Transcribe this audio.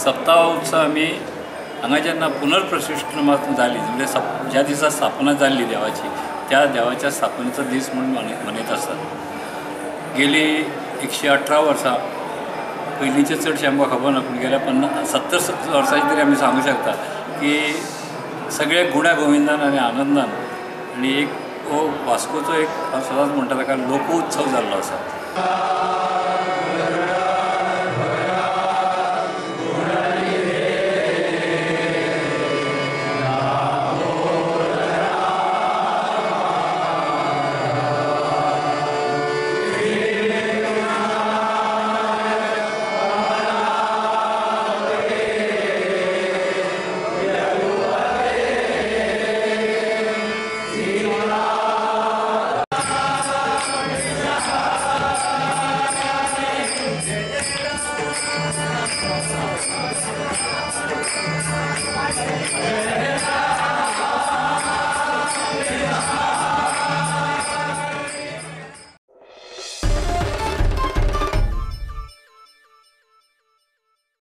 सप्ताह उत्सव आमी हांगा जेन्ना पुनर्प्रतिश्ठा जाली म्हणजे ज्या दिसा स्थापना जाल्ली देवाची त्या देवाच्या स्थापनेचो दीस म्हूण मनयत आसतात. गेली 118 वर्सां पयलींचे चडशें आमकां खबर ना, पूण गेल्या 50-70 वर्सांची तरी आमी सांगूं शकता की सगळे गुण्या गोविंदान आनी आनंदान आनी एक हो वास्कोचो एक हांव सदांच म्हणटा ताका लोकोत्सव जाल्लो आसा.